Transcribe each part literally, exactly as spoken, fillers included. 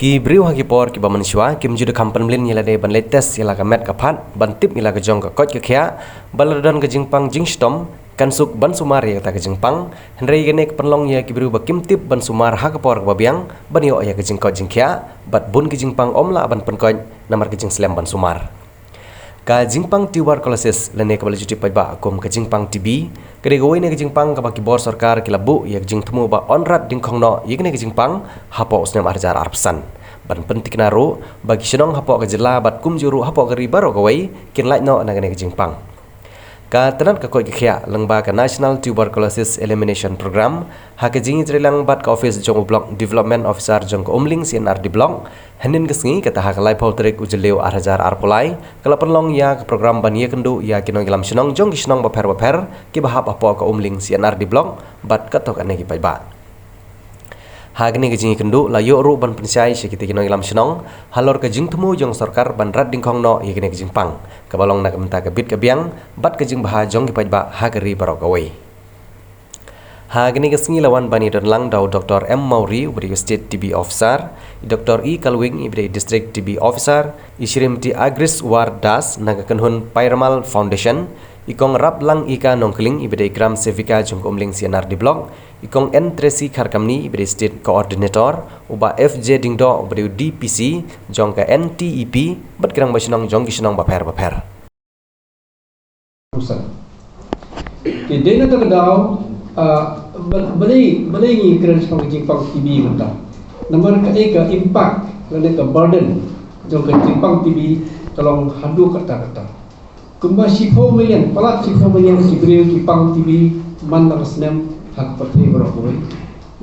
Ki briew ha ki por kiba mynshuwa kim ju da kham pynmlien ïa lade ban leit test ïa la ka met ka phad ban tip ïa la ka jong ka koit ka khiah, ba lada don ka jingpang jingshitom kan suk ban sumar ïa kata ka jingpang. Hynrei kane ka pynlong ïa ki briew ba kim tip ban sumar ha ka por kaba biang ban ïoh ïa ka jingkoit jingkhiah, bad bun ki jingpang ym lah ban pynkoit namar ka jingslem ban sumar. Ka jingpang tuberculosis lane kaba la ju tip paidbah kum ka jingpang T B ka dei kawei na ka jingpang kaba ki bor sorkar ki la buh ïa ka jingthmu ba yn rat dyngkhong noh ïa kane ka jingpang hapoh u snem ar hajar arphew san. Ban pyntikna ruh ba ki shnong hapoh ka jylla bad kumjuh ruh hapoh ka ri baroh kawei kin lait noh na kane ka jingpang. Ka tnat ka koit ka khiah lyngba ka National Tuberculosis Elimination Program ha ka jingïatreilang bad ka office jong u Block Development Officer jong ka Umling C and R D Block, hynnin ka sngi, kata ha ka laiphew tarik u Jylliew ar hajar arphew lai, ka la pynlong ïa ka program ban ïakynduh ïa ki nongïalam shnong jong ki shnong bapher bapher kiba hap hapoh ka Umling C and R D Block bad katto katne ki paidbah. Ha kane ka jingïakynduh la ïoh ruh ban pynshai sha kita ki nongïalam shnong halor ka jingthmu jong sorkar ban rat dyngkhong noh ïa kane ka jingpang kaba long na ka bynta ka bit ka biang bad ka jingbha jong ki paidbah ha ka ri baroh kawei. Ha kane ka sngi la wan ban ïadon lang da u Doctor M Mawrie uba dei u State T B Officer, i Doctor E Kalwing iba dei District T B Officer, i Shrimati Agriswar Das na ka kynhun Piramal Foundation, i Kong Raplang Ika Nongkling iba dei Gram Sevika jong ka Umling C and R D Block, i Kong N Tracy Kharkamni iba dei State Coordinator, u Bah F J Diengdoh uba dei u D P C jong ka N T E P, bad ki rangbah shnong jong ki shnong bapher bapher. Te dei na kata ka daw, ah, ba-, balei, balei ngi kren shaphang ka jingpang T B mynta? Namar kaei ka impact lane ka burden jong ka jingpang T B ka long haduh katta katta. Kumba shiphew million, palat shiphew million ki briew ki pang T B man la ka snem ha ka pyrthei baroh kawei.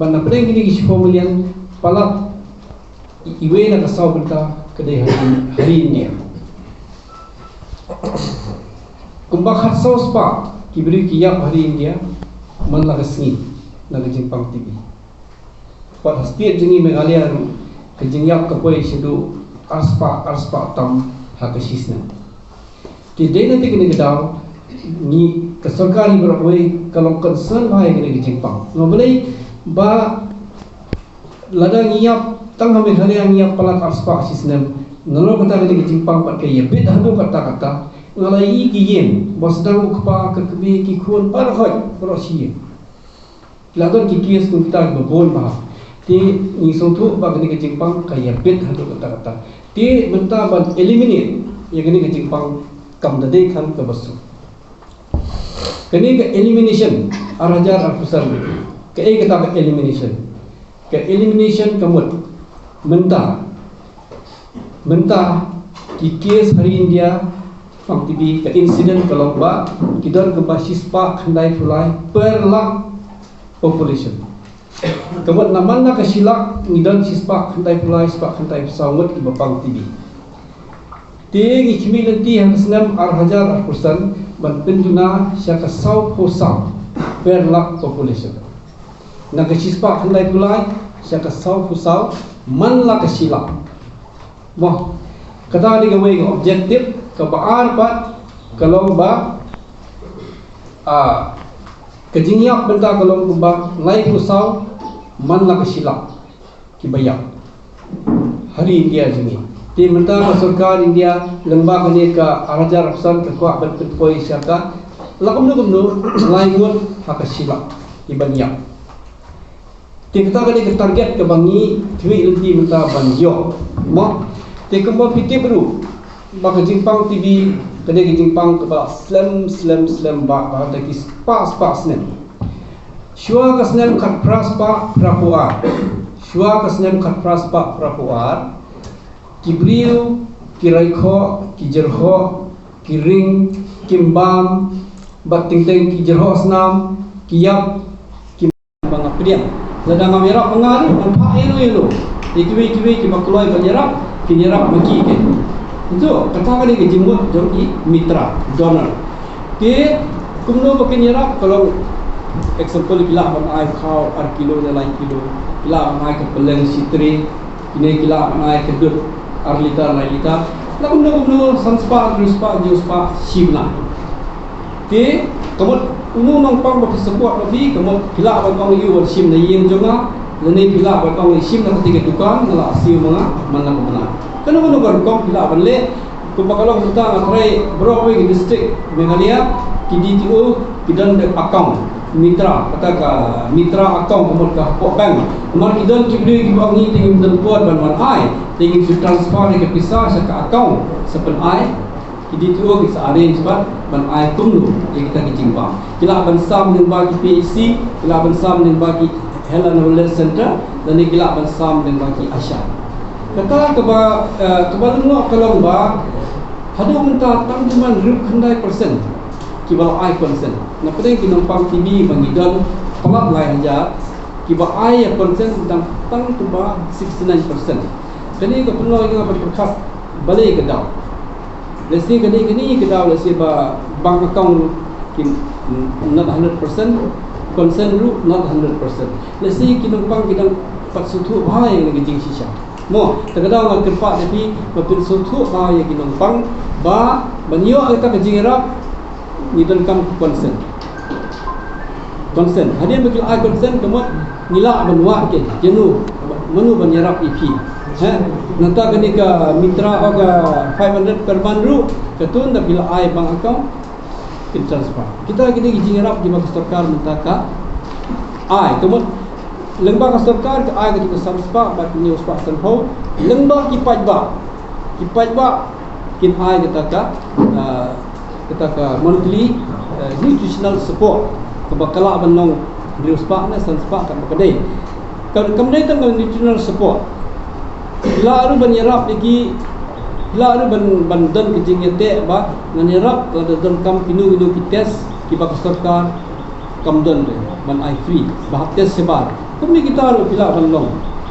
Bad na pdeng kine ki shiphew million, palat i-, iwei na ka saw bynta ka dei ha ri, ha ri India. Kumba khatsaw spah ki briew ki ïap ha ri India man la ka sngi na ka jingpang T B. Bad ha state jong ngi Meghalaya ruh ka jingïap ka poi shaduh ar spah, ar spah tam ha ka shisnem. Te dei na kane ka daw ngi, ka sorkar ri baroh kawei ka long concern bha ïa kane ka jingpang. Namar balei? Ba lada ngi ïap tang ha Meghalaya ngi ïap palat ar spah shisnem, nalor kata kane ka jingpang pat ka ïabit haduh katta katta, nga la ïohi ki ïing ba sdang u kpa, ka kmie, ki khun, baroh hoi, baroh shi ïing. La don ki case kum kita kiba bun bha. Te ngi sngewthuh ba kane ka jingpang ka ïabit haduh katta katta. Te mynta ban eliminate ïa kane ka jingpang kam da dei kam kaba suk. Kane ka elimination ar hajar arphew san, kaei kata ka elimination? Ka elimination ka mut mynta, mynta ki case ha ri India pang T B, ka incident ka long ba ki don kumba shispah khyndaiphew lai per lakh population. Ka mut na man la ka shi lakh ngi don shispah khyndaiphew lai, shispah khyndaiphew saw ngut kiba pang T B. Te ngi khmih lynti ha ka snem ar hajar arphew san ban pynduna sha ka sawphew saw per lakh population. Na ka shispah khyndaiphew lai sha ka sawphew saw man la ka shi lakh. Mo, kata dei kawei ka objective, kaba ar pat ka long ba, ah, ka jingïap bynta ka long kumba laiphew saw man la ka shi lakh kiba ïap ha ri India jong ngi. Te mynta ka sorkar India lyngba kane ka ar hajar arphew san ka kwah ban pynpoi sha ka la kumno kumno lai ngut ha ka shi lakh kiban ïap. Te kata ka dei ka target kaba ngi khmih lynti mynta ban ïoh. Mo, te kumba phi tip ruh ba ka jingpang T B ka dei ka jingpang kaba slem, slem, slem bha, bha da ki spah, spah snem. Shuwa ka snem khatphra spah phraphew ar. Shuwa ka snem khatphra spah phraphew ar, ki briew, ki raikhoh, ki jyrhoh, ki ring, kim bam, bad teng teng ki jyrhoh snam, ki ïap, ki ba nga pdiang. Lada ngam ïarap ma nga ruh, ngan phah ïa no ïa no. Ïa kiwei kiwei kiba kloi ban ïarap, kin ïarap ma ki ke. Itu, kata ka dei ka jingmut jong ki mitra, donor. Te, kumno ba kin ïarap, ka long example ki lah ban ai khaw ar kilo ne lai kilo, ki lah ban ai ka pylleng shi tray, kine ki lah ban ai ka dud ar litar lai litar. La kumno kumno san spah, hynriew spah, hynñiew spah, shi bnai. Te, ka mut uno u nongpang ba phi support ma phi, ka mut phi lah ban ong ïa u ban shim na ïing jong nga, Lane phi lah ban ong, shim na kata ka dukan, nga la siew ma nga man la ka bnai. Kano kano ka rukom phi lah ban leh. Kumba ka long mynta nga tharai baroh kawei ka district Meghalaya, ki D T O ki don da account Mitra, kata ka Mitra account ka mut ka hapoh bank. Namar ki don ki briew kiba ong ngi te ngim don por ban wan ai, te ngin shu transfer ïa ka pisa sha ka account sa pyn-ai. Ki D T O ki sa arrange pat ban ai kumno ïa kita ki jingbam. Ki lah ban sam lyngba ki P H C, ki lah ban sam lyngba ki Health and Wellness Center, lane ki lah ban sam lyngba ki ASHA. Kata kaba, eh, kaba lyngngoh ka long ba haduh mynta tang kumne hynriew khyndai percent kiba la ai consent. Na pdeng ki nongpang T B ba ngi don palat lai hajar, kiba ai ïa consent tang, tang kumba sixty nine percent. Kane ka pynlong ïa nga ban pyrkhat balei ka daw. Lehse kane, kane ka daw lehse ba bank account ki, mm, not hundred percent, consent ruh not hundred percent. Lehse ki nongpang ki dang pat sngewthuh bha ïa kane ka jingshisha. Mo, te ka daw nga kyrpad ïa phi ba phin sngewthuh bha ïa ki nongpang ba ban ïoh ïa kata ka jingïarap ngi donkam consent. Consent. Hadien ba ki la ai consent ka mut ngi lah ban wad ïa ki. Ïa no, mano ban ïarap ïa phi. He? Nangta kane ka Mitra o ka five hundred per month ruh, katto da phi la ai bank account, kin transfer. Kita ki dei ki jingïarap kiba ka sorkar mynta ka ai. Ka mut lyngba ka sorkar ka ai kata ka san spah bad hynñiew spah sanphew. Lyngba ki paidbah, ki paidbah kin ai kata ka, ah, kata ka monthly, eh, nutritional support, kaba ka lah ban long hynriew spah ne san spah, kaba ka dei. Ka, kam dei tang ka nutritional support. Ki lah ruh ban ïarap ïa ki, ki lah ruh ban, ban don ka jingïateh ba ngan ïarap lada donkam kino kino ki test kiba ka sorkar kam don re ban ai free, ba hap test shabar. Kumne kita ruh ki lah ban long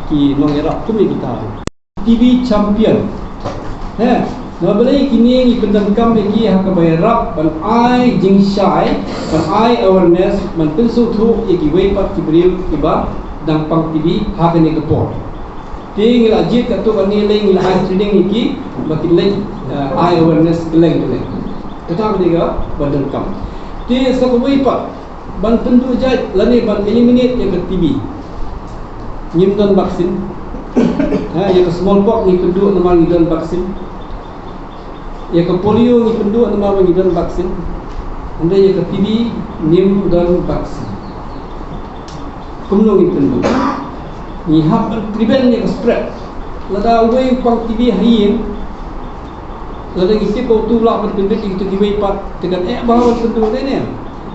ki nongïarap, kumne kita ruh. T B champion. He, namar balei kine ngi pyndonkam ïa ki ha kaba ïarap ban ai jingshai, ban ai awareness, ban pynsngewthuh ïa kiwei pat ki briew kiba dang pang T B ha kane ka por. Te ngi la jied katto katne lei, ngi la ai training ïa ki ba kin leit, eh, ai awareness kylleng kylleng. Kata ka dei kaba donkam. Te sa kawei pat, ban pynduh jait lane ban eliminate ïa ka T B. Ngim don vaccine. Ha, ïa ka smallpox ngi pynduh namar ngi don vaccine. Ïa ka polio ngi pynduh namar ngi don vaccine. Hynrei ïa ka T B ngim don vaccine. Kumno ngin pynduh? Ngi hap ban prevent ïa ka spread. Lada uwei u pang T B ha ïing, lada ngi tip ba utu u lah ban pynbit ïa kitu kiwei pat, te kan eh bha ban pynduh ne ne.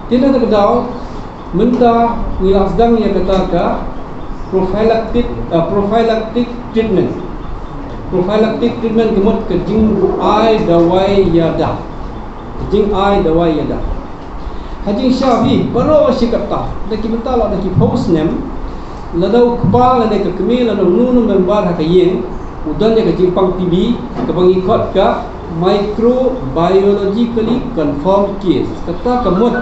Te na kata ka daw, mynta ngi la sdang ïa kata ka prophylactic, uh, prophylactic treatment. Prophylactic treatment ka mut ka jingai dawai ïada. Ka jingai dawai ïada. Ha jingshisha hi baroh shi katta, da ki mynta la da ki phew snem, lada u kpa lane ka kmie lane uno uno u member ha ka ïing u don ïa ka jingpang T B, kaba ngi khot ka microbiologically confirmed case. Kata ka mut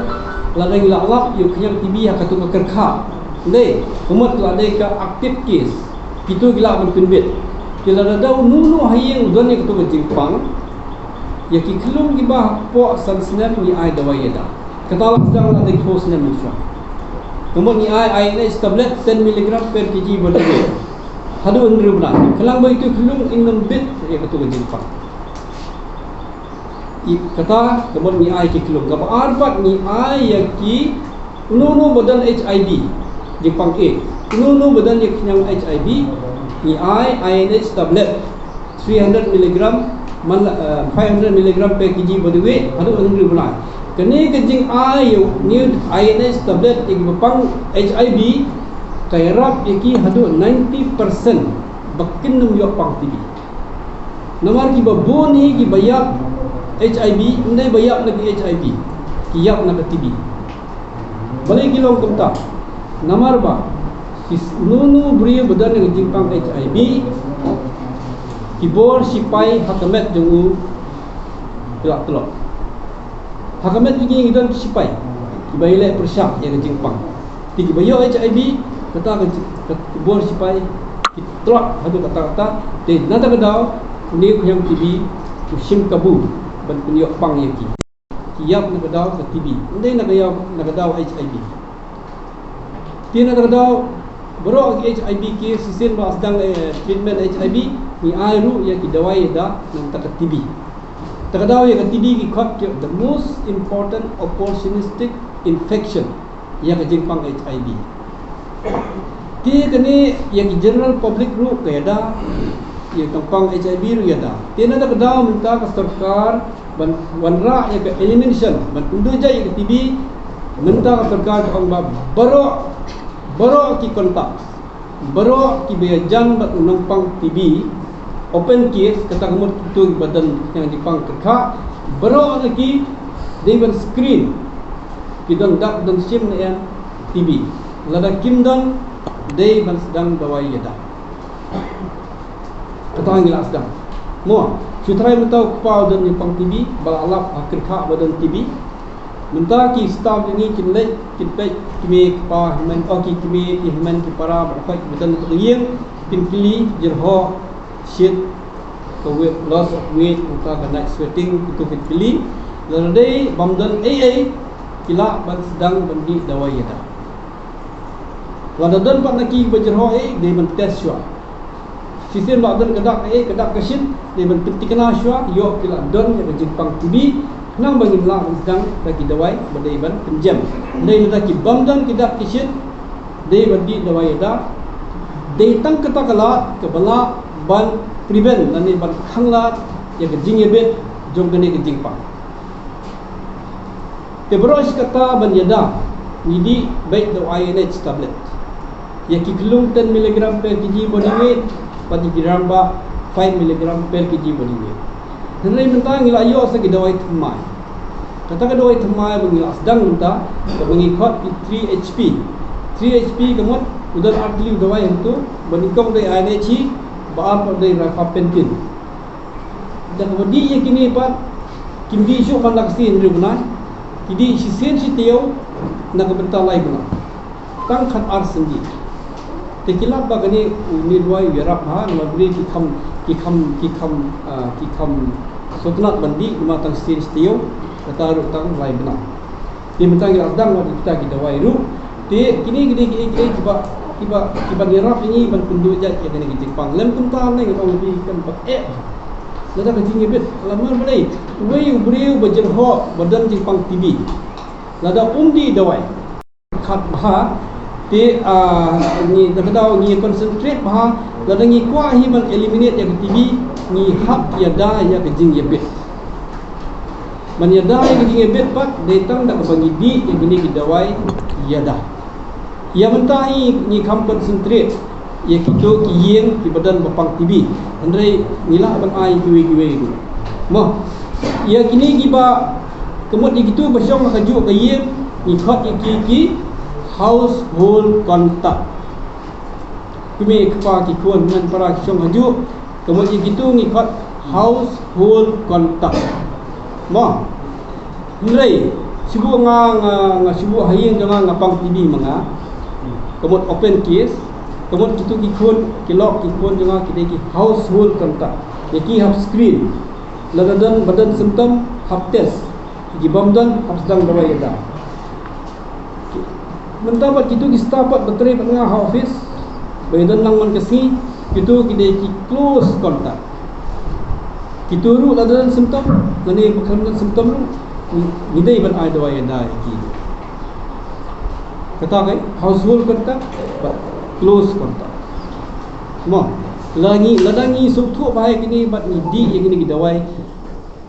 lada ngi la lap ïa u khñiang T B ha katu ka kyrkha, dei ka mut la dei ka active case, kitu ki lah ban pynbit. Ki lada da uno uno ha ïing u don ïa katu ka jingpang, ïa ki khyllung kiba hapoh san snem ngi ai dawai ïada. Kata la sdang la dei phew snem mynshwa. Ka mut ngi ai I N H tablet ten milligram per kg bad dawai. Haduh hynriew bnai. Khnang ba itu khyllung in ym bit ïa katu ka jingpang. I kata ka mut ngi ai ki khyllung. Kaba ar pat ngi ai ïa ki uno uno ba don H I V, jingpang AIDS. Uno uno ba don ïa ka khñiang H I V, ngi ai I N H tablet three hundred milligram, man, eh, five hundred milligram per kg bad dawai, haduh hynriew bnai. Kane ka jingai ïa u I N H tablet ïa kiba pang H I V, ka ïarap ïa ki haduh ninety percent ba kin ym ïoh pang T B. Namar kiba bun hi kiba ïap H I V, ym dei ba ïap na ki H I V, ki ïap na ka T B. Balei ki long kumta? Namar ba ki s-, uno uno u briew ba don ïa ka jingpang H I V, ki bor shipai ha ka met jong u ki la tlot. Ha ka met jong ki ngi don ki shipai kiba ïaleh pyrshah ïa ka jingpang. Te kiba ïoh H I V, kata ka ji-, ka bor shipai ki tlot haduh katta katta. Te na kata ka daw une u khñiang T B u shim kabu ban pynïoh pang ïa ki. Ki ïap na ka daw ka T B, ym dei na ka ïap na ka daw H I V. Te na kata ka daw Baroh ki H I V case, shisien ba la sdang, eh, treatment H I V, ngi ai ruh ïa ki dawai ïada na ka T B. Te ka daw ïa ka T B ki khot ki the most important opportunistic infection, ïa ka jingpang H I V. Te kane ïa ki general public ruh ka ïada, ïa ka pang H I V ruh ïada. Te na ka daw mynta ka sorkar ban wanrah ïa ka elimination, ban pynduh jait ïa ka T B, mynta ka sorkar ka ong ba baroh, baroh ki contact, baroh kiba ïajan bad u nongpang T B, open case, kata ka mut kito kiba don ïa ka jingpang kyrkha, baroh na ki dei ban screen, ki don dak don shim ne em T B. Lada kim don, dei ban sdang dawai ïada. Kata ngi la sdang. Mo, shu trai mynta u kpa u don jingpang T B, ba la lap ha kyrkha ba don T B. Mynta ki staff jong ngi kin leit, kin peit ki kmie ki kpa hynmen, oh, ki kmie ki hynmen ki para, ba la peit ba don ha ka ïing, kin kylli, jyrhoh, shit, ka weight, loss of weight, mynta ka night sweating, kito kin kylli. Lada dei bym don ei ei, ki lah ban sdang ban dih dawai ïada. Lada don pat na ki ba jyrhoh ei, dei ban test shuwa. Shisien ba don ka dak ei, ka dak ka shit, dei ban pynthikna shuwa, ïoh ki la don ïa ka jingpang T B, khnang ba ngin lah ban sdang da ki dawai ba dei ban pynjem. Dei lada ki bym don ki dak ki shit, dei ban dih dawai ïada. Dei tang kata ka lad kaba lah ban prevent lane ban khanglad ïa ka jingïabit jong kane ka jingpang. Te baroh shi katta ban ïada, ngi dih beit da u I N H tablet. Ïa ki khyllung ten milligram per kg body weight, bad ïa ki rangbah five milligram per kg body weight. Hynrei mynta ngi la ïoh sa ki dawai thymmai. Kata ka dawai thymmai ba ngi la sdang mynta, kaba ngi khot ki three H P. Three H P ka mut, u don ar tylli u dawai hangto, ba nyngkong dei I N H hi, ba ar pat dei rifampicin. Da kaba dih ïa kine pat, kim dih shuh man la ka sngi hynriew bnai, ki dih shisien shi taïew na ka bynta lai bnai. Tang khatar sngi. Te ki lap ba kane une u dawai u ïarap bha, namar balei ki kham, ki kham, ki kham, ah, ki kham sngewtynnat ban dih, namar tang shisien shi taïew, kata ruh tang lai bnai. Te mynta ngi la sdang wat kita ki dawai ruh. Te kine, kine, kine, kine kiba, kiba, kiba ïarap ïa ngi ban pynduh jait ïa kane ka jingpang. Lym kumta ne ngi ong ba kan ba eh. Lada ka jingïabit, lada mar balei, uwei u briew ba jyrhoh ba don jingpang T B, lada um dih dawai, khat bha, te, ah, ngi da ka daw ngi concentrate bha, lada ngi kwah hi ban eliminate ïa ka T B, ngi hap ïada ïa ka jingïabit. Ban ïada ïa ka jingïabit pat, dei tang da kaba ngi dih ïa kine ki dawai ïada. Ïa mynta hi ngi kham concentrate ïa kito ki ïing kiba don ba pang T B. Hynrei ngi lah ban ai kiwei kiwei ruh. Mo, ïa kine kiba, ka mut ïa kito ba shong ha kajuh ka ïing, ngi khot ïa ki ki household contact. Kmie kpa ki khun hynmen para ki shong hajuh, ka mut ïa kito ngi khot household contact. Mo. Hynrei shu buh nga, nga, nga shu buh ha ïing jong nga, nga pang T B ma nga. Ka mut open case, ka mut kito ki khun, ki lok ki khun jong nga ki dei ki household contact. Ïa ki hap screen. Lada don, ba don symptom, hap test. Ki bym don, hap sdang dawai ïada. Mynta pat kito ki staff pat ba trei bad nga ha office, ba ïadon lang man ka sngi, kito ki dei ki close contact. Kito ruh lada don symptom, lane ba khlem don symptom ruh, ngi, ngi dei ban ai dawai ïada ïa ki. Kata ka household contact bad close contact. Mo, lada ngi, lada ngi sngewthuh bha ïa kine bad ngi dih ïa kine ki dawai,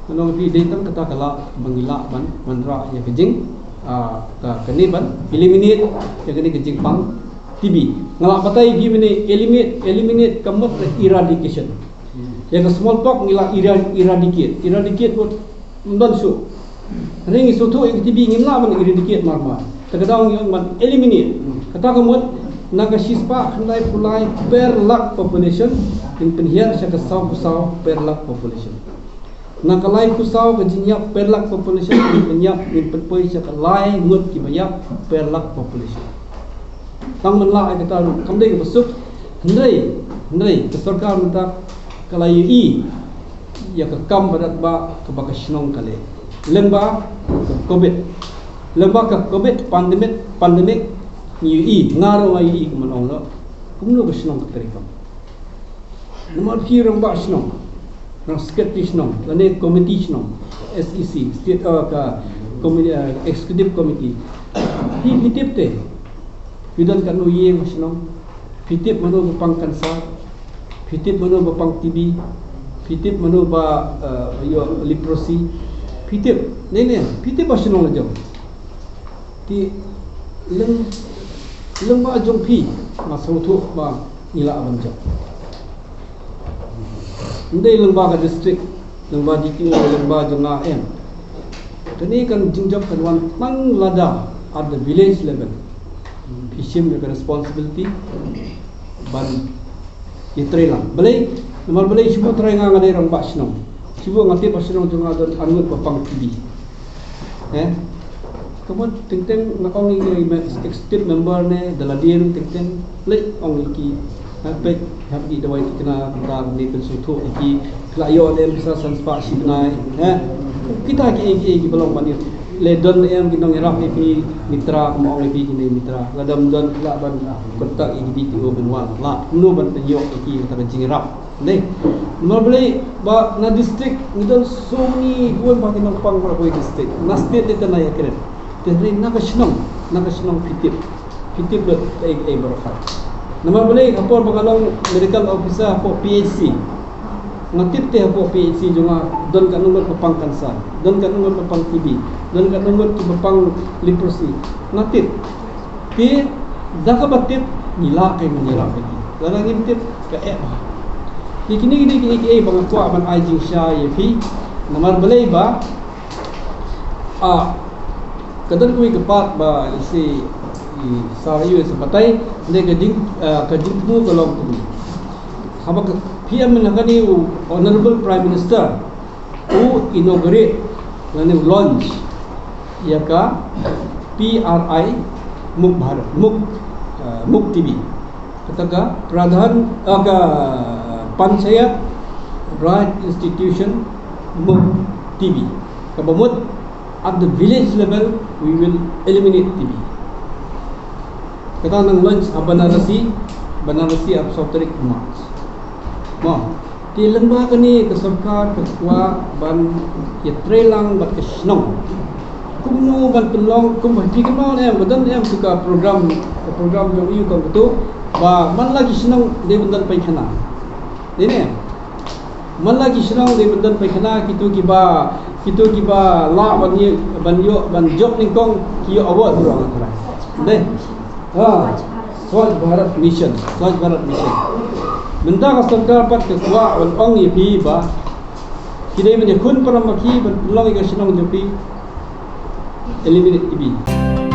ngan ong ïa phi, dei tang kata ka lah ba ngi lah ban, ban wanrah ïa ka jing, ah, ka, kane ban eliminate ïa kane ka jingpang T B. Nga lah batai ïa phi mynne, eliminate, eliminate ka mut ka eradication. Ïa ka smallpox ngi lah era-, eradicate. Eradicate mut ym don shuh. Hynrei ngi sngewthuh ïa ka T B ngim lah ban eradicate mar mar. Te ka daw ngi ong ban eliminate. Kata ka mut na ka shispah khyndaiphew lai per lakh population, ngin pynhiar sha ka sawphew saw per lakh population. Na ka laiphew saw ka jingïap per lakh population, ngin pynïap, ngin pynpoi sha ka lai ngut kiba ïap per lakh population. Tang ban lah ïa kata ruh kam dei kaba suk. Hynrei, hynrei ka sorkar mynta ka la ïohi ïa ka kam ba dat ba kaba ka shnong ka leh. Lyngba ka covid. Lyngba ka covid pandemic, pandemic, Ngi ïohi, nga ruh nga ïohi kumno ong ruh. Kumno ka shnong ka trei kam. Namar phi rangbah shnong, rang secretary shnong, lane committee shnong, S E C, state, uh, ka committee, uh, executive committee. Phi, phi tip te. Phi don katno ïing ha shnong. Phi tip mano ba pang cancer. Phi tip mano ba pang T B. Phi tip mano ba, uh, ïoh leprosy. Phi tip, ne ne, phi tip ba shnong la jong. Te leng, lyngba jong phi nga sngewthuh ba ngi lah ban jop. Ym dei lyngba ka district, lyngba D T O, lyngba jong nga em. Kane ka jingjop kan wan tang lada at the village level. Phi shim ïa ka responsibility ban ïatrei lang. Balei, namar balei shu trai nga, nga dei rangbah shnong. Shu nga tip ba shnong jong nga don arngut ba pang T B. Eh? Kumno teng teng nga ong ïa i me-, executive member ne, da lade ruh teng teng leh ong ïa ki. Ha, peit, hap ki dawai ki kena kumta ne, pynsngewthuh ïa ki. Ki la ïoh lem pisa san spah shi bnai. Eh? Kita ki, ki, ki ba long ban ïoh. Le don em ki nongïarap ïa phi mitra, kumno ong ïa phi kine mitra. Lada ym don ki lah ban, ah, kontak ïa ki D T O ban wan. Lah, kumno ban pynïoh ïa ki kata ka jingïarap. Dei. Namar balei ba na district ngi don so many, bun bah ki nongpang ba la poi district. Na state te na ïakren. Te hynrei na ka shnong, na ka shnong phi tip. Phi tip lut ei ei baroh. Namar balei, ha por ba nga long medical officer hapoh P H C, nga tip te hapoh P H C jong nga don katno ngut ba pang cancer, don katno ngut ba pang T B, don katno ngut ba pang leprosy. Nga tip. Te da kaba tip ngi lah ban ïarap ïa ki. Lada ngim tip ka eh bha. Te kine kine kiei kiei ba nga kwah ban ai jingshai ïa phi. Namar balei ba, ah, ka don kawei ka pat ba i si, i sa ïa sa batai, ne ka jing, ah, ka jingthmu ka long kumne. Haba ka P M mynta kane u Honorable Prime Minister u inaugurate lane u launch ïa ka P R I Mukt Bharat, Mukt, ah, Mukt T B. Kata ka Pradhan, ah, ka Panchayat Raj Institution Mukt T B. Kaba mut at the village level we will eliminate T B. Kata nang launch ha Banarasi, Banarasi ha saw tarik March. Mo, te lyngba kane ka sorkar ka kwah ban ïatrei lang bad ka shnong. Kumno ban pynlong, kumba phi kynmaw ne em, ba don em tu ka program, ka program jong u kong katu, ba man la ki shnong dei ban don paikhana. Dei ne? Man la ki shnong dei ban don paikhana, kitu kiba, kitu kiba lah ban ïoh, ban ïoh, ban jop nyngkong ki ïoh award ruh nga kyrpad. Dei. Ha. Swachh Bharat Mission, Swachh Bharat Mission. Mynta ka sorkar pat ka kwah ban ong ïa phi ba ki dei ban ïakhun para ma ki ban pynlong ïa ka shnong jong phi eliminate T B.